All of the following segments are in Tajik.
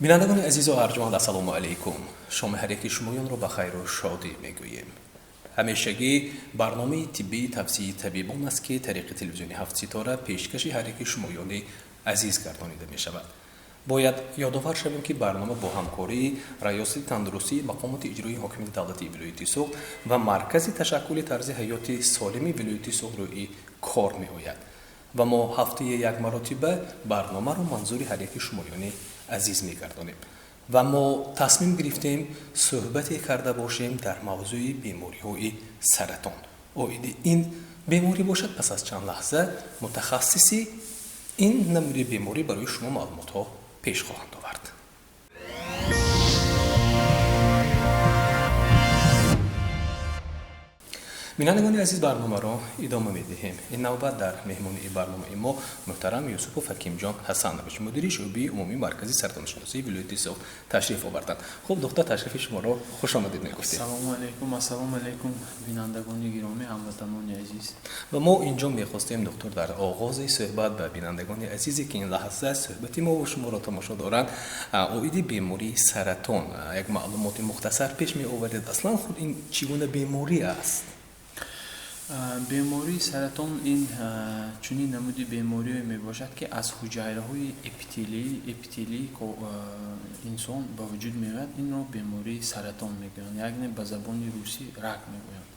Бинандагони азизу арҷманд, ассалому алайкум. Шоми ҳар яки шумоёнро ба хайру шодӣ мегӯем. Ҳамешагӣ барномаи тиббии тавсияи табибон аст, ки тариқи телевизиони ҳафт ситора пешкаши ҳар яки шумоёни азиз гардонида мешавад. Бояд ёдовар шавем, ки барнома бо ҳамкории Раёсати тандурустии мақомоти иҷроии ҳокимияти давлатии вилояти Суғд ва Маркази ташаккули тарзи ҳаёти солими вилояти Суғд рӯи кор меояд ва мо ҳафтаи як маротиба барномаро манзури ҳар яки шумоёни азиз мегардонем ва мо тасмим гирифтем суҳбате карда бошем дар мавзӯи бемориҳои саратон. Оиди ин беморӣ бошад, пас аз чанд лаҳза мутахассиси ин намуди беморӣ барои шумо маълумотҳо пеш хоҳанд овард. Бинандагони азиз, барномаро идома медиҳем. Ин навбат дар меҳмонии барномаи мо муҳтарам Юсупов Ҳакимҷон Ҳасанович, мудири шӯъбаи умумии Маркази саратоншиносии вилояти Суғд ташриф оварданд. Хуб, доктор, ташрифи шуморо хушомадед мегуфтем. Ассалому алайкум, ассалому алайкум, бинандагони гиромӣ, ҳамватанони азиз. Ва мо инҷо мехостем, доктор, дар оғози суҳбат ба бинандагони азизе, ки ин лаҳза суҳбати мо ва шуморо тамошо доранд, оиди бемории саратон як маълумоти мухтасар пеш меовардед. Аслан худ ин чӣ гуна беморӣ аст? Бемории саратон ин чунин намуди беморие мебошад, ки аз ҳуҷайраҳои эпителии инсон ба вуҷуд меояд. Инро бемории саратон мегӯянд, яъне ба забони русӣ рак мегӯянд.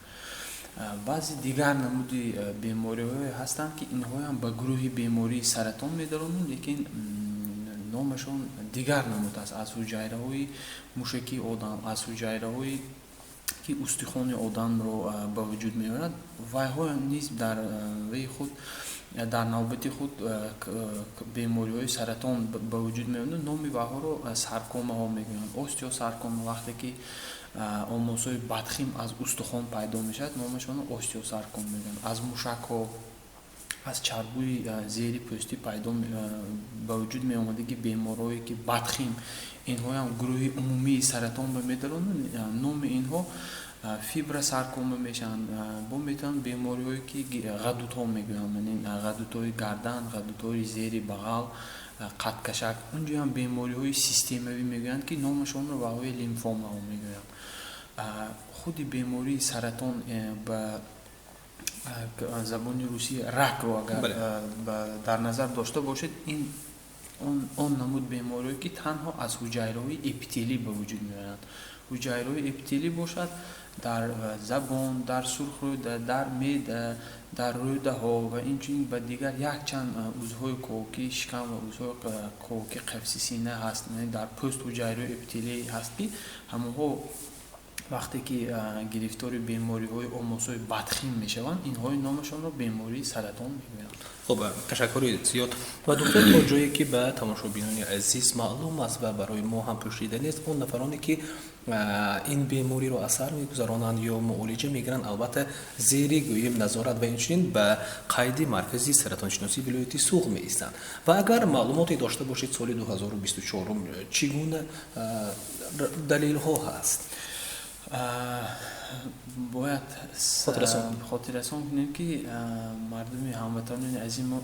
Баъзе дигар намуди бемориҳое ҳастанд, ки инҳоям ба гурӯҳи бемории саратон медаронанд, лекин номашон дигар намуд аст. Аз ҳуҷайраҳои мушакии одам, аз ҳуҷайраҳои ки устухони одамро ба вуҷуд меорад, вайҳо низ дар ваи худ, дар навбати худ бемориҳои саратон ба вуҷуд меоранд. Номи вайҳоро саркомаҳо мегӯянд. Остеосаркома, вақте ки омосҳои бадхим аз устухон пайдо мешавад, номашонро остеосарком мегӯянд. Аз мушакҳо, аз чарбуи зери пӯстӣ пайдо ба вуҷуд меомадаги беморҳое ки бадхим, инҳоям гурӯҳи умумии саратон ба медаронанд. Номи инҳо фибросаркома мешаванд. Бо метавонанд бемориҳое ки ғадудҳо мегӯянд, ғадудҳои гардан, ғадудҳои зери бағал, қадкашак, унҷоям бемориҳои системавӣ мегӯянд, ки номашонро ваҳои лимфомаҳо мегӯянд. Худи бемории саратон, ба забони русӣ ракро агар дар назар дошта бошед, ин он намуд бемориҳое ки танҳо аз ҳуҷайраҳои эпителӣ ба вуҷуд меоянд. Ҳуҷайраҳои эпителӣ бошад, дар забон, дар сурхрӯда, дар меъда, дар рӯдаҳо ва инчунин ба дигар якчанд узвҳои ковокии шикам ва узвҳои ковокии қафси сина ҳаст. Дар пӯст ҳуҷайраҳои эпителӣ ҳаст, ки ҳамонҳо вақте ки гирифтори бемориҳои омосҳои бадхим мешаванд, инҳои номашонро бемории саратон мегӯянд. Хуб, ташаккури зиёд. Ва доктор, то ҷое ки ба тамошобинони азиз маълум аст ва барои мо ҳам пӯшида нест, он нафароне ки ин бемориро аз сар мегузаронанд ё муолиҷа мегиранд, албатта зери гӯем назорат ва инчунин ба қайди Маркази саратоншиносии вилояти Суғд меистанд. Ва агар маълумоте дошта бошед, соли 2024 чӣ гуна далелҳо ҳаст? Бояд хотиррасон кунем, ки мардуми ҳамватанони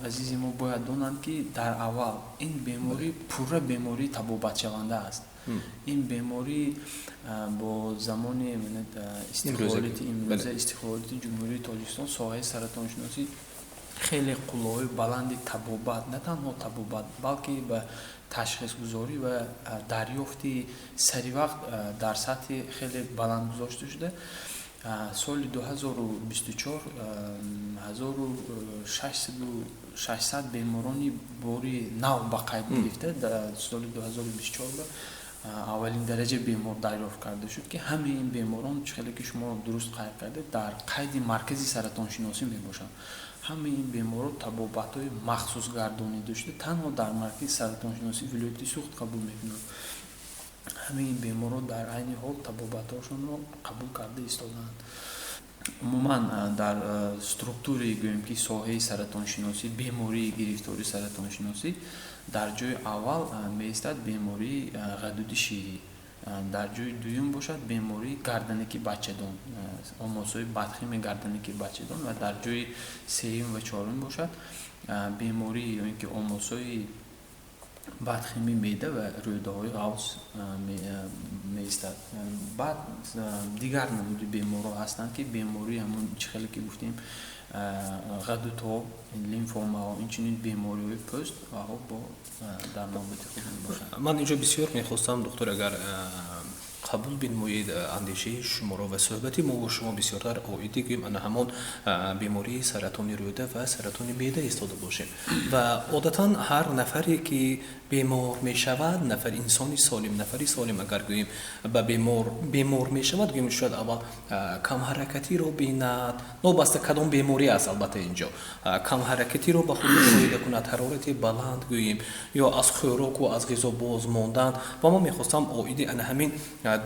азизи мо бояд донанд, ки дар аввал ин беморӣ пурра бемории табобатшаванда аст. Ин беморӣ бо замони истиқлолияти имрӯза, истиқлолияти Ҷумҳурии Тоҷикистон, соҳаи саратоншиносӣ хеле қуллаҳои баланди табобат, на танҳо табобат, балки ба ташхисгузорӣ ва дарёфти саривақт дар сатҳи хеле баланд гузошта шуда. Соли 2024 1600 беморони бори нав ба қайд гирифта. Дар соли 2024 аввалин дараҷа бемор дарёфт карда шуд, ки ҳамаи ин беморон, чӣ хеле ки шумо дуруст қайд кардед, дар қайди Маркази саратоншиносӣ мебошанд. Ҳамаи ин беморон табобатҳои махсус гардонида шуда танҳо дар Маркази саратоншиносии вилояти Суғд қабул мекунанд. Ҳамаи ин беморон дар айни ҳол табобатҳошонро қабул карда истодаанд. Умуман дар структураи, гӯем ки, соҳаи саратоншиносӣ, бемории гирифтори саратоншиносӣ дар ҷои аввал меистад бемории ғадуди ширӣ, дар ҷои дуюм бошад бемории гарданаки бачадон, омосҳои бадхими гарданаки бачадон, ва дар ҷои сеюм ва чорум бошад бемории ё ин ки омосҳои Бадхимии меъда ва рӯдаҳои ғавз меистад. Баъд дигар намуди беморҳо ҳастанд, ки бемории ҳамон чӣ хеле ки гуфтем, ғадудҳо, лимфомаҳо, инчунин бемориҳои пӯст ваҳо бо дар навбати худ мебошанд. Ман инҷо бисёр мехостам, доктор, агар қабул бинмоед андешаи шуморо ва суҳбати мо бо шумо бисёртар оиди гӯем ана ҳамон бемории саратони рӯда ва саратони меъда истода бошем. Ва одатан ҳар нафаре ки бемор мешавад, нафар инсони солим, нафари солим агар гӯем ба бемор мешавад, гӯем шояд аввал камҳаракатиро бинад, нобаста кадом беморӣ аст, албатта инҷо камҳаракатиро ба худ мушоҳида кунад, ҳарорати баланд гӯем ё аз хӯроку аз ғизо боз мондан. Ва ман мехостам оиди ана ҳамин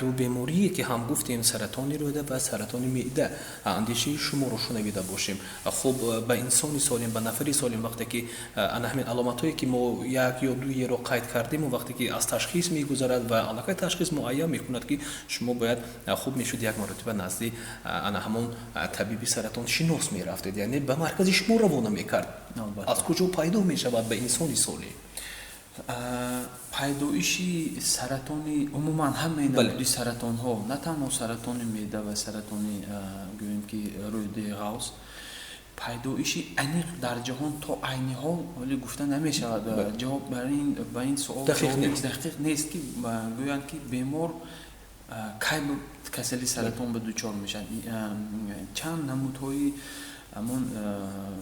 ду беморие ки ҳам гуфтем, саратони рӯда ва саратони меъда, андешаи шуморо шунавида бошем. Хуб, ба инсони солим, ба нафари солим вақте ки ана ҳамин аломатҳое ки мо як ё дуеро қайд кардему, вақте ки аз ташхис мегузарад ва аллакай ташхис муайян мекунад, ки шумо бояд, хуб мешуд як маротиба назди ана ҳамон табиби саратоншинос мерафтед, яъне ба маркази шумо равона мекард, аз куҷо пайдо мешавад ба инсони солим? Пайдоиши саратони умуман ҳамаи намуди саратонҳо, на танҳо саратони меъда ва саратони, гӯем ки, рӯдаи ғавз, пайдоиши аниқ дар ҷаҳон то айни ҳол ҳоле гуфта намешавад. Ҷавоб ба ин суол дақиқ нест, ки гӯянд, ки бемор кай касали саратон ба дучор мешавад. Чанд намудҳои ҳамон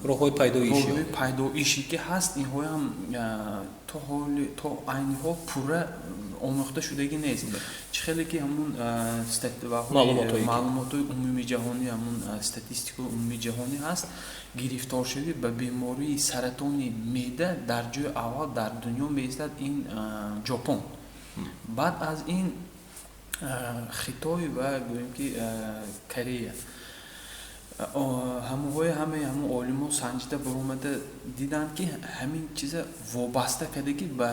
роҳҳои пайдоиши роҳҳои пайдоише ки ҳаст, инҳоям то ҳоли то айни ҳол пурра омӯхта шудагӣ нест. Чӣ хеле ки ҳамон маълумотҳои умумии ҷаҳонӣ, ҳамон статистикаи умумии ҷаҳонӣ ҳаст, гирифторшавӣ ба бемории саратони меъда дар ҷои аввал дар дунё меистад ин Ҷопон, баъд аз ин Хитой ва гӯем ки Корея. Ҳамоҳои ҳамаи ҳамон олимон санҷида баромада диданд, ки ҳамин чиза вобаста карда, ки ба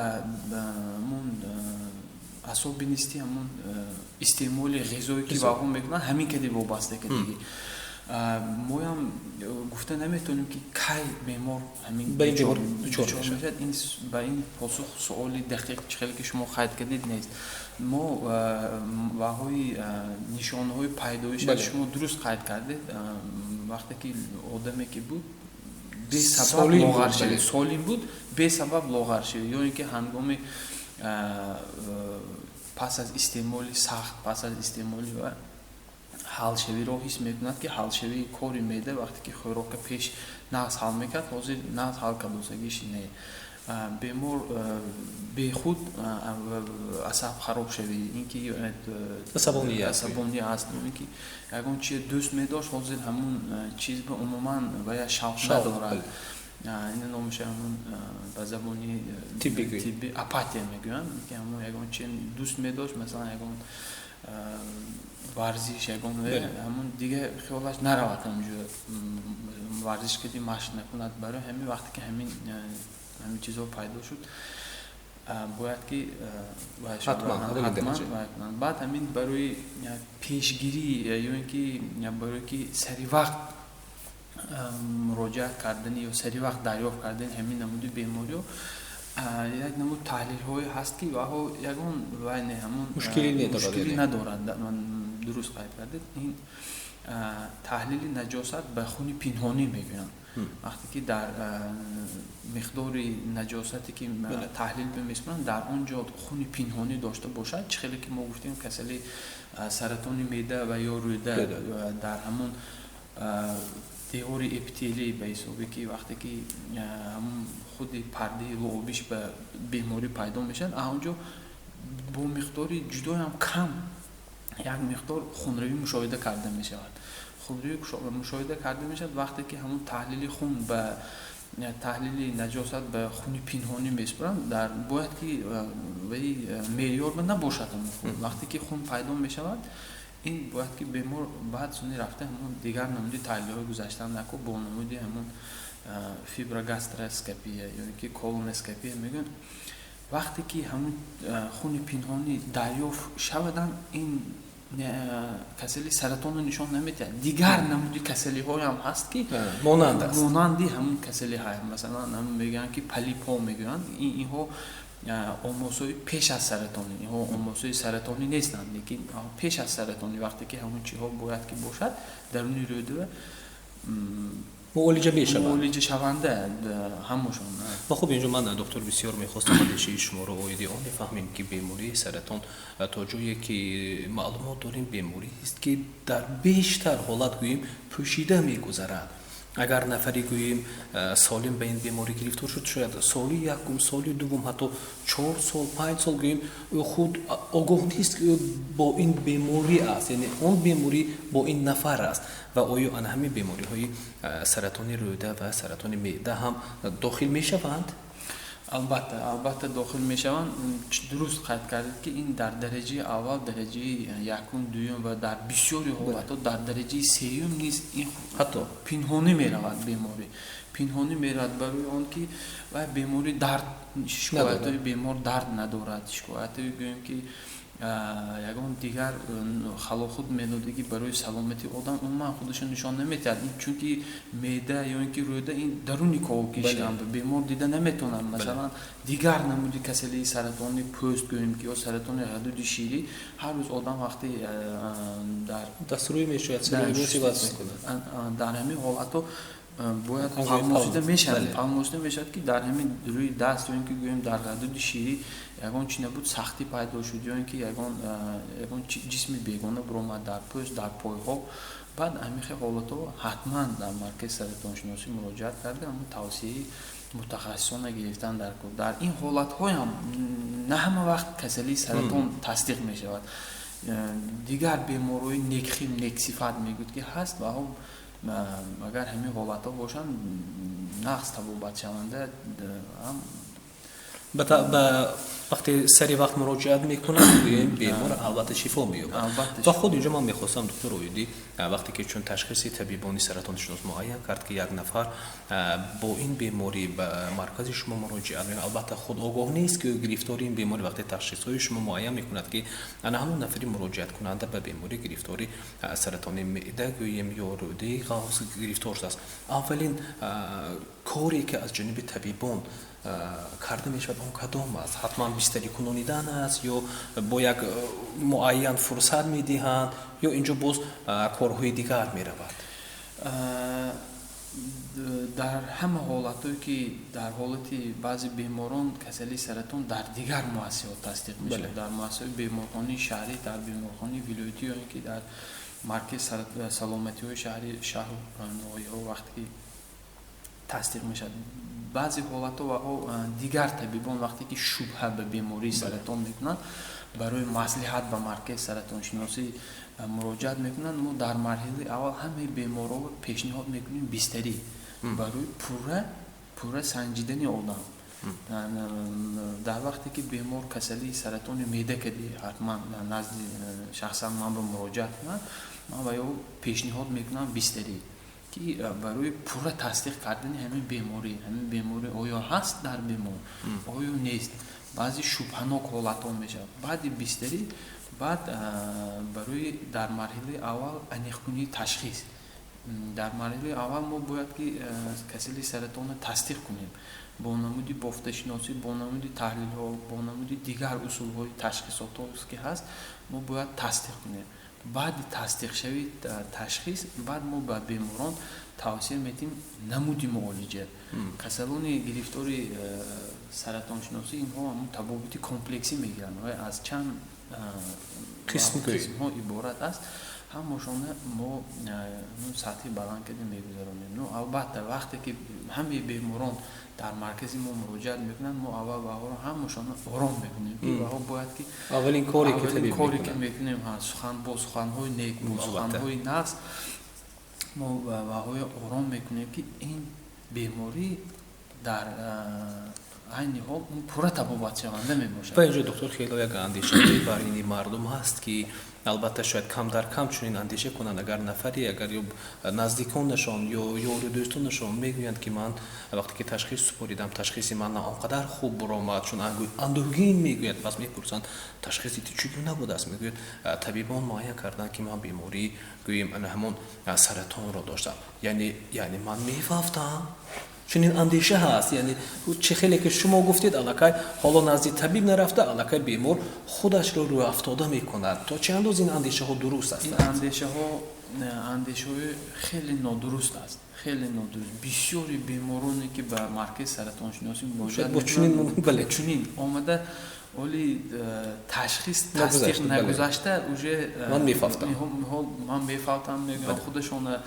ҳамон особенности ҳамон истеъмоли ғизое ки ваҳо мекунанд, ҳамин кади вобаста кардагӣ. Моям гуфта наметавонем, ки кай бемор ҳамин дучор мешавад. Ин ба ин посух суоли дақиқ, чӣ хеле ки шумо қайд кардед, нест. Мо ваҳои нишонаҳои пайдоиша шумо дуруст қайд кардед. Вақте ки одаме ки буд, бесабаб лоғар шавӣ, солим буд, бесабаб лоғар шавӣ, ё ин ки ҳангоми пас аз истеъмоли сахт, пас аз истеъмоли ва ҳалшавиро ҳис мекунад, ки ҳалшавии кори меъда, вақте ки хӯрока пеш нағз ҳал мекард, ҳозир нағз ҳал кардосагиш не. Бемор бехуд асаб харобшавӣ, ин ки асабонӣ аст, ин ки ягон чиз дӯст медошт, ҳозир ҳамун чиз ба умуман вая шавқ надорад. Ина номаша ҳамун ба забони тиббӣ апатия мегӯянд, ки ҳамун ягон чиз дӯст медошт, масалан ягон варзиш, ягон ҳамун дига хиёлаш наравад, ҳамҷо варзиш кади машқ накунад. Барои ҳамин вақте ки ҳамин чизҳо пайдо шуд, бояд ки ҳатман. Баъд ҳамин барои пешгирӣ ё ин ки барои ки сари вақт муроҷиат кардани ё сари вақт дарёфт кардани ҳамин намуди бемориҳо, як намуд таҳлилҳое ҳаст, ки ваҳо ягон вай не, ҳамун мушкилӣ надорад. Дуруст қайд кардед, ин таҳлили наҷосат ба хуни пинҳонӣ мегӯянд. Вақте ки дар миқдори наҷосате ки таҳлил бимесунанд, дар он ҷо хуни пинҳонӣ дошта бошад, чӣ хеле ки мо гуфтем, касали саратони меъда ва ё рӯда дар ҳамон девори эпителӣ, ба ҳисобе ки вақте ки ҳамон худи пардаи луобиш ба беморӣ пайдо мешавад, он ҷо бо миқдори ҷудоям кам як миқдор хунравӣ мушоҳида карда мешавад. Хунравӣ мушоҳида карда мешавад. Вақте ки ҳамон таҳлили хун ба таҳлили наҷосат ба хуни пинҳонӣ месупоранд, дар бояд ки ваи меъёр набошад ҳамон хун. Вақте ки хун пайдо мешавад, ин бояд ки бемор баъд суни рафта ҳамон дигар намуди таҳлилҳои гузаштан нако, бо намуди ҳамон фиброгастроскопия ё ин ки колоноскопия мегӯянд. Вақте ки ҳамон хуни пинҳонӣ дарёфт шаваданд, ин касали саратонро нишон намедиҳад. Дигар намуди касалиҳоям ҳаст, ки монанд аст, монанди ҳамон касалиҳо, масалан мегӯянд ки полипҳо мегӯянд. Инҳо Омозҳои пеш аз саратонӣ, инҳо омозҳои саратонӣ нестанд, лекин пеш аз саратонӣ вақте ки ҳамон чиҳо бояд ки бошад, даруни рӯда муолиҷа мешавад. Муолиҷа шаванда ҳамашон. Ва хуб, инҷо ман, доктор, бисёр мехостам андешаи шуморо оиди он мефаҳмем, ки бемории саратон, то ҷое ки маълумот дорем, бемориест, ки дар бештар ҳолат, гӯем, пӯшида мегузарад. Агар нафаре, гӯем, солим ба ин беморӣ гирифтор шуд, шояд соли якум, соли дуввум, ҳатто 4 сол, 5 сол, гӯем, ӯ худ огоҳ нест, ки ӯ бо ин беморӣ аст, яъне он беморӣ бо ин нафар аст. Ва оё ана ҳамин бемориҳои саратони рӯда ва саратони меъда ҳам дохил мешаванд? Албатта, албатта, дохил мешаванд. Дуруст қайд кардед, ки ин дар дараҷаи аввал, дараҷаи якум, дуюм ва дар бисёри ҳолатҳо дар дараҷаи сеюм низ ин ҳатто пинҳонӣ меравад. Беморӣ пинҳонӣ меравад, барои он ки вай беморӣ дард, шикоятҳои бемор дард надорад, шикоятҳои, гӯем ки, ягон дигар халохуд медодагӣ барои саломатии одам умуман худашо нишон наметиҳад, чунки меъда ё ин ки рӯда ин даруни ковоки шикам, бемор дида наметавонад. Масалан, дигар намуди касалии саратони пӯст, гӯем ки, ё саратони ғадуди ширӣ, ҳар рӯз одам вақте дар дастрӯй мешавад. Дар ҳамин ҳолатҳо бояд палмосида мешавад, палмосида мешавад, ки дар ҳамин рӯи даст ё ин ки, гӯем, дар ғадуди ширӣ ягон чи набуд, сахтӣ пайдо шуд ё ин ки ягон ҷисми бегона биромад дар пӯст, дар пойҳо, баъд ҳамин хел ҳолатҳо ҳатман дар маркази саратоншиносӣ муроҷиат карда, ҳамун тавсияи мутахассисона гирифтан дар кор. Дар ин ҳолатҳоям на ҳама вақт касалии саратон тасдиқ мешавад. Дигар беморҳои некхим, нексифат мегӯяд, ки ҳаст ва агар ҳамин ҳолатҳо бошанд, нағз табобатшаванда ҳам. Ба вақте сари вақт муроҷиат мекунад, гӯем, бемор албатта шифо меёбад. Ва худ инҷо ман мехостам, доктор, оиди вақте ки чун ташхиси табибони саратоншинос муайян кард, ки як нафар бо ин беморӣ ба маркази шумо муроҷиат мекунад, албатта худ огоҳ нест, ки ӯ гирифтори ин беморӣ. Вақте ташхисҳои шумо муайян мекунад, ки ана ҳамон нафари муроҷиаткунанда ба беморӣ гирифтори саратони меъда, гӯем, ё рӯдаи ғафз гирифтор шудааст, аввалин коре ки аз ҷониби табибон карда мешавад, он кадом аст? Ҳатман бистарӣ кунонидан аст ё бо як муайян фурсат медиҳанд, ё инҷо боз корҳои дигар меравад? Дар ҳама ҳолатҳое ки дар ҳолати баъзе беморон касалии саратон дар дигар муассисаҳо тасдиқ мешавад, дар муассисаҳои беморхонаи шаҳрӣ, дар беморхонаи вилоятӣ ё ин ки дар маркази саломатиҳои шаҳри, шаҳру ноҳияҳо вақте ки тасдиқ мешавад, баъзе ҳолатҳо ваҳо дигар табибон вақте ки шубҳа ба бемории саратон мекунанд, барои маслиҳат ба маркази саратоншиносӣ муроҷиат мекунанд, мо дар марҳилаи аввал ҳамаи беморҳоро пешниҳод мекунем бистарӣ барои пурра санҷидани одам. Дар вақте ки бемор касалии саратони меъда кади ҳатман назди шахсан ман ба муроҷиат кунад, ман ба ё пешниҳод мекунам бистарӣ, ки барои пурра тасдиқ кардани ҳамин беморӣ оё ҳаст дар бемор, оё нест. Баъзе шубҳанок ҳолатҳо мешавад. Баъди бистарӣ, баъд барои дар марҳилаи аввал аниқкунии ташхис, дар марҳилаи аввал мо бояд ки касалии саратонро тасдиқ кунем бо намуди бофташиносӣ, бо намуди таҳлилҳо, бо намуди дигар усулҳои ташхисотҳо ки ҳаст, мо бояд тасдиқ кунем. Баъди тасдиқшавии ташхис, баъд мо ба беморон тавсия медиҳем намуди муолиҷа. Касалони гирифтори саратоншиносӣ, инҳо ҳамун табобати комплексӣ мегиранд ва аз чанд қисмҳо иборат аст. Ҳамашона мо сатҳи баланд карда мегузаронем. Ну, албатта, вақте ки ҳамаи беморон дар маркази мо муроҷиат мекунанд, мо аввал ваҳоро ҳамашона ором мекунем, ки ваҳо бояд ки аввалин коре ки мекунем, сухан бо суханҳои нек, бо суханҳои нағз мо ваҳоя ором мекунем, ки ин беморӣ дар айни ҳол пурра табобатшаванда мебошад. Ва инҷо, доктор, хело як андешаҳои бар ини мардум ҳаст, ки албатта шояд кам дар кам чунин андеша кунанд. Агар нафаре, агар ё наздиконашон ё ёру дӯстонашон мегӯянд, ки ман вақте ки ташхис супоридам, ташхиси ман на он қадар хуб буромад, чун андӯҳгин мегӯяд. Пас мепурсанд: ташхиси ту чӣ гуна будааст? Мегӯяд: табибон муайян карданд, ки ман бемории, гӯем, ана ҳамон саратонро доштам, яъне ман мефавтам. Чунин андеша ҳаст, яъне чӣ хеле ки шумо гуфтед, аллакай ҳоло назди табиб нарафта, аллакай бемор худашро рӯафтода мекунад. То чӣ андоз ин андешаҳо дуруст ин ҳастанд? Андешаҳо андешаҳои хеле нодуруст аст, хеле нодуруст. Бисёри бемороне, ки ба маркази саратоншиносӣ муроҷиат бо чунин мекунанд, бале. Чунин омада, оли ташхис тасдиқ нагузашта, бале. Нагузашта уже ман мефавтам. Ман мефавтам мегӯям, худашона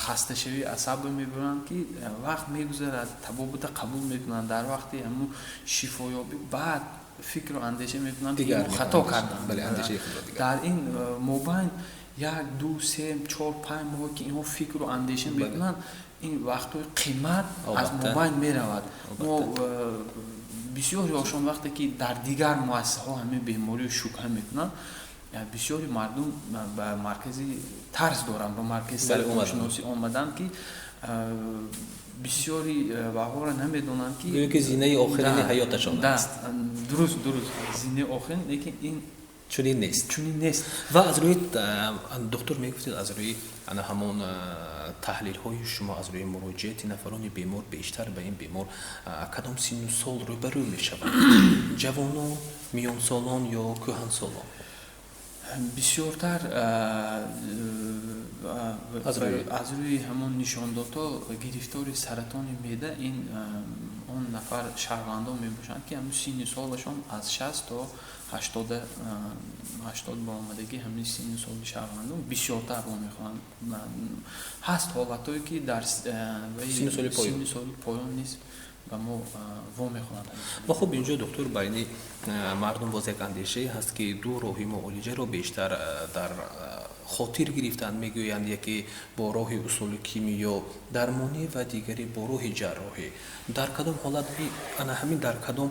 хасташавии асаб мебаранд, ки вақт мегузарад, табобата қабул мекунанд, дар вақти ҳамун шифоёбӣ баъд фикру андеша мекунанд, ки дигар инро хато мекунанд. карданд. Бале, андешаи худро дигар. Дар ин мобайн 1, 2, 3, 4, 5 моҳ, ки инҳо фикру андеша мекунанд, ин вақтҳои қимат аз мобайн меравад. Мо бисёри ошон вақте ки дар дигар муассисаҳо ҳамин бемориро шубҳа мекунанд, бисёри мардум ба маркази тарс доранд, ба маркази саратоншиносӣ омаданд, ки бисёри ваҳоро намедонанд, ки гӯё ки зинаи охирини ҳаёташон аст. Дуруст, зинаи охирин, лекин ин чунин нест. Чунин нест. Ва аз рӯи, доктор, мегуфтед, аз рӯи ана ҳамон таҳлилҳои шумо, аз рӯи муроҷиати нафарони бемор, бештар ба ин бемор кадом синну сол рӯбарӯ мешаванд: ҷавонон, миёнсолон ё кӯҳансолон? Бисёртар аз рӯи ҳамон нишондодҳо гирифтори саратони меъда ин он нафар шаҳрвандон мебошанд, ки ҳамун синни солашон аз 60 то 80 баромадагӣ. Ҳамин синни соли шаҳрвандон бисёртар вомехӯранд. Ҳаст ҳолатҳое, ки дар синни соли поён низ ба мо вомехӯранд. Ва хуб, инҷо, доктор, байни мардум боз як андешае ҳаст, ки ду роҳи муолиҷаро бештар дар хотир гирифтанд. Мегӯянд, яке бо роҳи усули кимиё дармонӣ ва дигаре бо роҳи ҷарроҳӣ. Дар кадом ҳолат, ана ҳамин дар кадом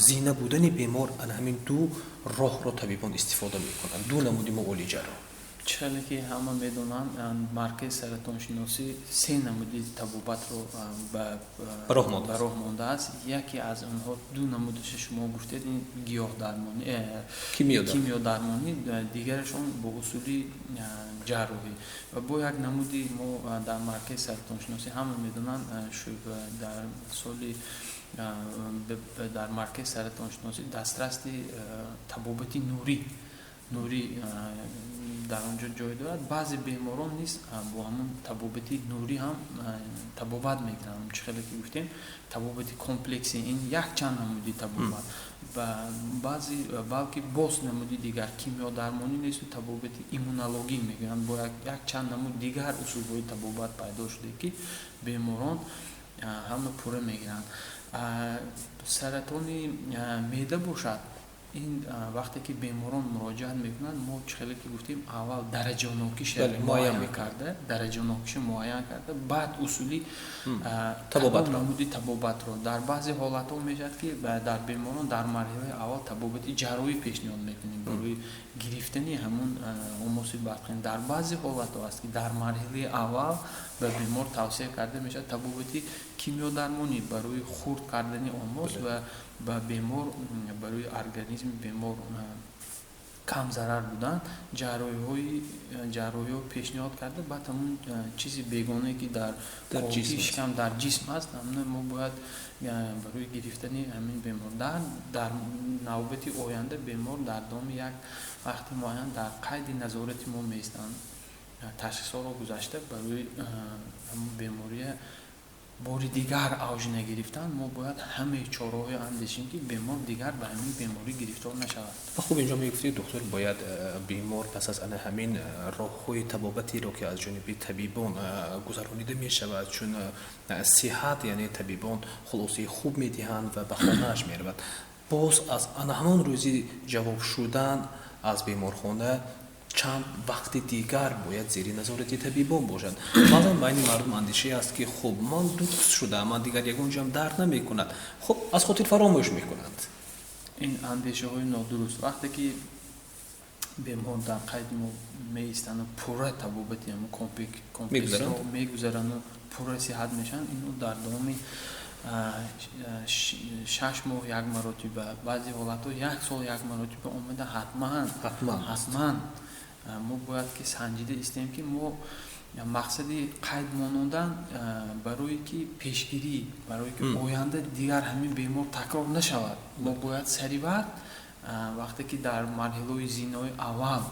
зина будани бемор ана ҳамин ду роҳро табибон истифода мекунанд, ду намуди муолиҷаро? Чӣ хеле ки ҳама медонанд, маркази саратоншиносӣ се намуди табобатро ба роҳ мондааст. Яке аз онҳо, ду намудаша шумо гуфтед, ин гиёҳдармонӣ, кимиёдармонӣ, дигарашон бо усули ҷарроҳӣ. Ва бо як намуди мо дар маркази саратоншиносӣ, ҳама медонанд, дар соли дар маркази саратоншиносӣ дастрасти табобати нурӣ дар он ҷо ҷой дорад. Баъзе беморон низ бо ҳамун табобати нурӣ ҳам табобат мекунанд. Чӣ хеле ки гуфтем, табобати комплексӣ ин якчанд намуди табобат, баъзе балки боз намуди дигар кимиёдармонӣ несту табобати иммунологӣ мегӯянд, бо якчанд намуд дигар усулҳои табобат пайдо шуда, ки беморон ҳама пурра мегиранд. Саратони меъда бошад, ин вақте ки беморон муроҷиат мекунанд, мо, чӣ хеле ки гуфтем, аввал дараҷанокиша муайян карда, дараҷанокиша муайян карда, баъд усули намуди табобатро. Дар баъзе ҳолатҳо мешавад, ки дар беморон дар марҳилаи аввал табобати ҷарроҳӣ пешниҳод мекунем барои гирифтани ҳамун омоси бадхин. Дар баъзе ҳолатҳо аст, ки дар марҳилаи аввал ба бемор тавсия карда мешавад табобати кимиёдармонӣ барои хурд кардани омос ва ба бемор, барои организми бемор кам зарар будан ҷарроҳиҳо пешниҳод карда, баъд ҳамун чизи бегонае, ки дар шикам, дар ҷисм аст, ҳамна мо бояд барои гирифтани ҳамин бемор дар навбати оянда бемор дар давоми як вақти муайян дар қайди назорати мо меистанд, ташхисҳоро гузашта, барои ҳамун бемория бори дигар авҷ нагирифтан мо бояд ҳамаи чораҳое андешем, ки бемор дигар ба ҳамин беморӣ гирифтор нашавад. Ва хуб, инҷо мегуфтед, доктор, бояд бемор пас аз ана ҳамин роҳҳои табобатеро, ки аз ҷониби табибон гузаронида мешавад, чун сиҳат, яъне табибон хулосаи хуб медиҳанд ва ба хонааш меравад, боз аз ана ҳамон рӯзи ҷавоб шудан аз беморхона чанд вақти дигар бояд зери назорати табибон бошад. Баъзан байни мардум андешае аст, ки хуб, ман дуруст шудам, ман дигар ягон ҷоам дард намекунад, хуб, аз хотир фаромӯш мекунанд. Ин андешаҳои нодуруст. Вақте ки бемор дар қайди мо меистану пурра табобати ҳамун комплексро мегузарану пурра сиҳат мешаванд, ино дар давоми 6 моҳ як маротиба, баъзе ҳолатҳо як сол як маротиба омада, ҳатман ҳатман мо бояд ки санҷида истем, ки мо Мақсади қайд монондан барое ки пешгирӣ, барое ки оянда дигар ҳамин бемор такрор нашавад. Мо бояд сари вақт, вақте ки дар марҳилаҳои зинаҳои аввал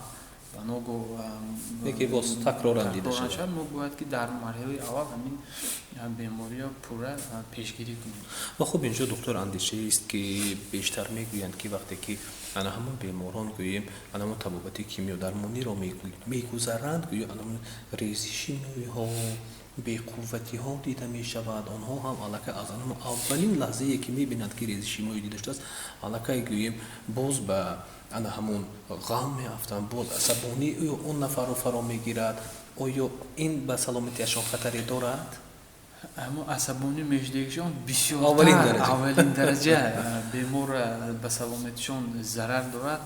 ба ногоҳ ки боз такроран дида шавад, мо бояд ки дар марҳилаи аввал ҳамин бемориро пурра пешгирӣ кунем. Ва хуб, инҷо, доктор, андешаест, ки бештар мегӯянд, ки вақте ки ана ҳамон беморон, гӯем, ана ҳамон табобати кимиёдармониро мегузаранд, гӯё ана ҳамон резиши мӯйҳо, беқувватиҳо дида мешавад. Онҳо ҳам аллакай аз ҳамон аввалин лаҳзае, ки мебинанд, ки резиши мӯй дида шудааст, аллакай, гӯем, боз ба ана ҳамон ғам меафтанд, боз асабонии он нафарро фаро мегирад. Оё ин ба саломатиашон хатаре дорад? Ҳамон асабонӣ мешудагишон бисёртар аввалин дараҷа бемор ба саломатишон зарар дорад,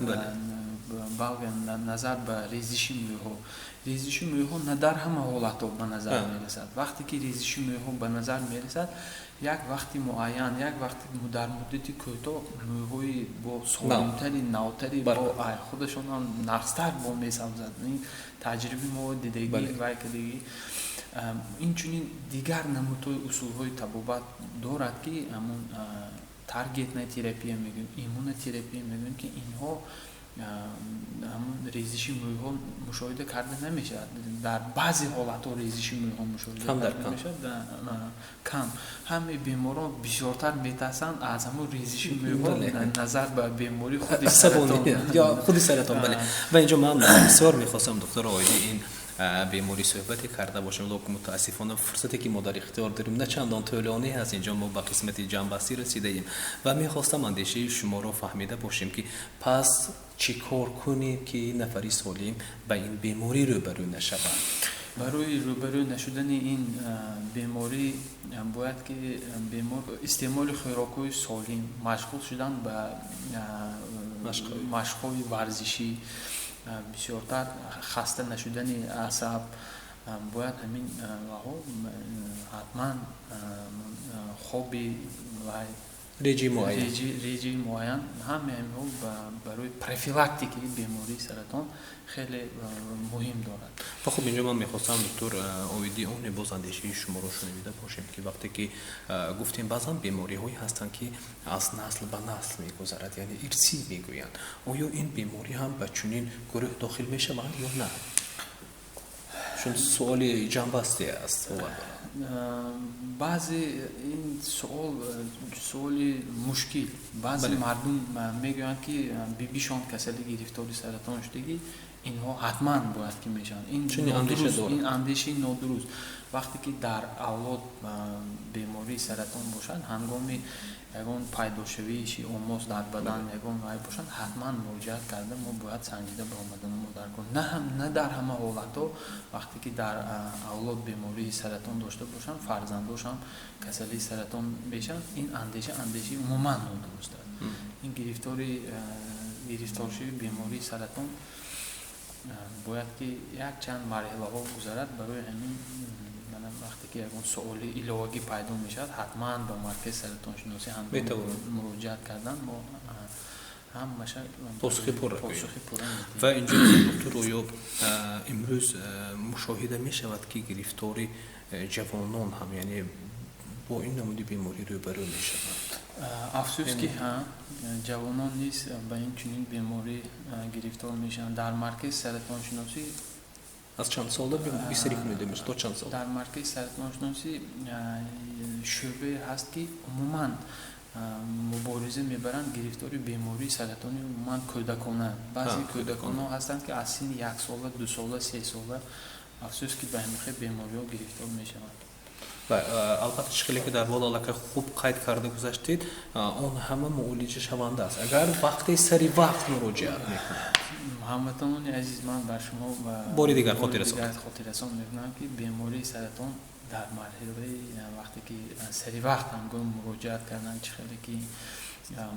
балки назар ба резиши мӯйҳо. Резиши мӯйҳо на дар ҳама ҳолатҳо ба назар мерасад. Вақте ки резиши мӯйҳо ба назар мерасад, як вақти муайян, як вақти дар муддати кӯтоҳ мӯйҳои бо солимтари, навтари, бо худашонам нағзтар бо месабзад. Ин таҷрибаи мо дидагӣ, вай кардагӣ. Инчунин дигар намудҳои усулҳои табобат дорад, ки ҳамон таргетная терапия мегӯем, иммунотерапия мегӯем, ки инҳо ҳамон резиши мӯйҳо мушоҳида карда намешавад. Дар баъзе ҳолатҳо резиши мӯйҳо мушоҳида карда мешавад, кам. Ҳамаи беморон бисёртар метарсанд аз ҳамон резиши мӯйҳо назар ба бемории худи саратон. Ё худи саратон, бале. Ва инҷо ман бисёр мехостам, доктор, оиди ин беморӣ суҳбате карда бошем, лекин мутаассифона фурсате, ки мо дар ихтиёр дорем, на чандон тӯлонӣ ҳаст. Инҷо мо ба қисмати ҷамъбастӣ расидаем ва мехостам андешаи шуморо фаҳмида бошем, ки пас чӣ кор кунем, ки нафари солим ба ин беморӣ рӯбарӯ нашавад? Барои рӯбарӯ нашудани ин беморӣ бояд ки бемор истеъмоли хӯрокҳои солим, машғул шудан ба машқҳои варзишӣ, бисёртар хаста нашудани асаб, бояд ҳамин ҳатман хоби вай реҷаи муайян, реҷаи муайян. Ҳамаи ҳаминҳо барои профилактикаи бемории саратон хеле муҳим дорад. Ва хуб, инҷо ман мехостам, доктор, оиди оне боз андешаи шуморо шунавида бошем, ки вақте ки гуфтем, баъзан бемориҳое ҳастанд, ки аз насл ба насл мегузарад, яъне ирсӣ мегӯянд. Оё ин беморӣ ҳам ба чунин гурӯҳ дохил мешаванд ё на? Чун суоли ҷамъбасте аст, бовар дорам. Баъзе ин суол суоли мушкил. Баъзе мардум мегӯянд, ки бибишон касали гирифтори саратон шудагӣ, инҳо ҳатман бояд ки мешаванд. Ин андешаи нодуруст. Вақте ки дар авлод бемории саратон бошад, ҳангоми ягон пайдошавии омоз дар бадан, ягон вай бошад, ҳатман муроҷиат карда, мо бояд санҷида баромадан мо даркор. На дар ҳама ҳолатҳо вақте ки дар авлод бемории саратон дошта бошанд, фарзандошам касалии саратон мешаванд. Ин андеша андешаи умуман нодуруст аст. Ин гирифторшавии бемории саратон бояд ки якчанд марҳилаҳо гузарад. Барои ҳамин вақте ки ягон суоли иловагӣ пайдо мешавад, ҳатман ба маркази саратоншиносӣ ҳангоми муроҷиат кардан мо ҳамаша посухи пурра. Посухи пурра. Ва инҷо, доктор, оё имрӯз мушоҳида мешавад, ки гирифтори ҷавонон ҳам, яъне бо ин намуди беморӣ рӯбарӯ мешаванд? Афсӯс, ки ҳа, ҷавонон низ ба ин чунин беморӣ гирифтор мешаванд. Дар маркази саратоншиносӣ Аз чанд сола бистарӣ кунида мешавад, то чанд сол? Дар маркази саратоншиносӣ шӯъбае ҳаст, ки умуман мубориза мебаранд гирифтори бемории саратони умуман кӯдакона. Баъзе кӯдаконо ҳастанд, ки аз синни 1 сола, 2 сола, 3 сола, афсӯс, ки ба ҳамин хел бемориҳо гирифтор мешаванд. Албатта, чӣ хеле ки дар боло аллакай хуб қайд карда гузаштед, он ҳама муолиҷа шаванда аст, агар вақте сари вақт муроҷиат мекунад. Ҳамватанони азиз, ман бар шумо бори дигар хотиррасон мекунам, ки бемории саратон дар марҳилаи вақте ки сари вақт ҳангоми муроҷиат кардан, чӣ хеле ки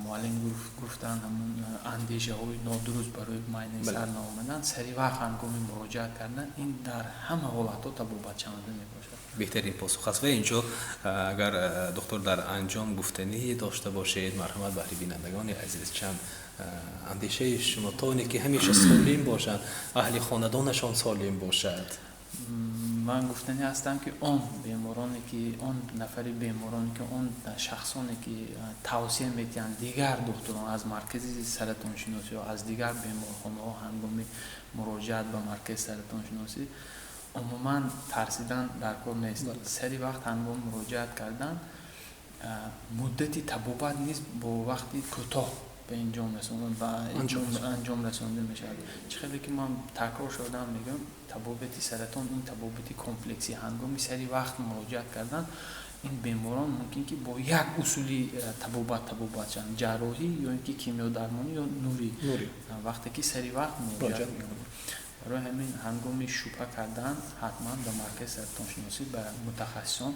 муаллим гуфтанд, ҳамун андешаҳои нодуруст барои майнаи сар наомадан, сари вақт ҳангоми муроҷиат кардан, ин дар ҳама ҳолатҳо табобатшаванда мебошад. Беҳтарин посух аст. Ва инҷо агар, доктор, дар анҷом гуфтанӣ дошта бошед, марҳамат, баҳри бинандагони азиз чанд андешаи шумо, то оне ки ҳамеша солим бошанд, аҳли хонадонашон солим бошад. Ман гуфтанӣ ҳастам, ки он бемороне, ки он нафари бемороне, ки он шахсоне, ки тавсия медиҳанд дигар духтурон аз маркази саратоншиносӣ ё аз дигар беморхонаҳо, ҳангоми муроҷиат ба маркази саратоншиносӣ умуман тарсидан дар кор нест. Сари вақт ҳангоми муроҷиат кардан муддати табобат низ бо вақти кӯтоҳ ба анҷом расонда мешавад. Чӣ хеле ки ман такрор шудам мегӯям, табобати саратон ин табобати комплексӣ. Ҳангоми сари вақт муроҷиат кардан ин беморон мумкин ки бо як усули табобат табобат шаванд: ҷарроҳӣ ё ин ки кимиёдармонӣ ё нурӣ, вақте ки сари вақт муроҷиат мекунанд. Барои ҳамин ҳангоми шубҳа кардан ҳатман ба маркази саратоншиносӣ, ба мутахассисон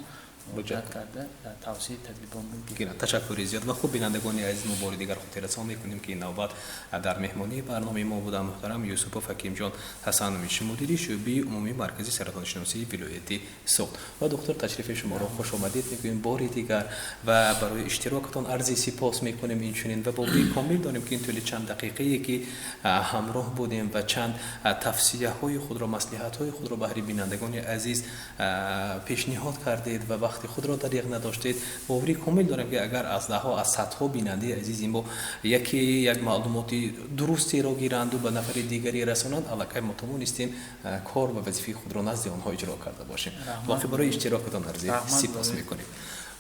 муроҷиат карда, тавсияи табибон бигиранд. Ташаккури зиёд. Ва хуб, бинандагони азиз, мо бори дигар хотиррасон мекунем, ки ин навбат дар меҳмонии барномаи мо буданд муҳтарам Юсупов Ҳакимҷон Ҳасанович, мудири шӯъбаи умумии маркази саратоншиносии вилояти Суғд. Ва духтур, ташрифи шуморо хуш омадед мегӯем бори дигар ва барои иштирокатон арзи сипос мекунем инчунин. Ва бовари комил дорем, ки ин тӯли чанд дақиқае ки ҳамроҳ будем ва чанд тавсияҳои худро, маслиҳатҳои худро баҳри бинандагони азиз пешниҳод кардед ва вақти худро дариғ надоштед, бовари комил дорем, ки агар аз даҳҳо, аз садҳо бинандаи азизи мо яке як маълумоти дурустеро гиранду ба нафари дигаре расонанд, аллакай мо тавонистем кор ва вазифаи худро назди онҳо иҷро карда бошем. Воқеъ барои иштирокатон арзи сипос мекунем.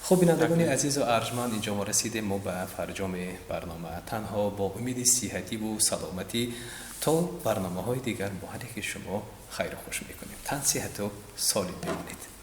Хуб, бинандагони азизу арҷманд, инҷо мо расидем мо ба фарҷоми барнома. Танҳо бо умеди сиҳативу саломатӣ то барномаҳои дигар бо ҳар яки шумо хайру хуш мекунем. Тан сиҳату солим бимонед.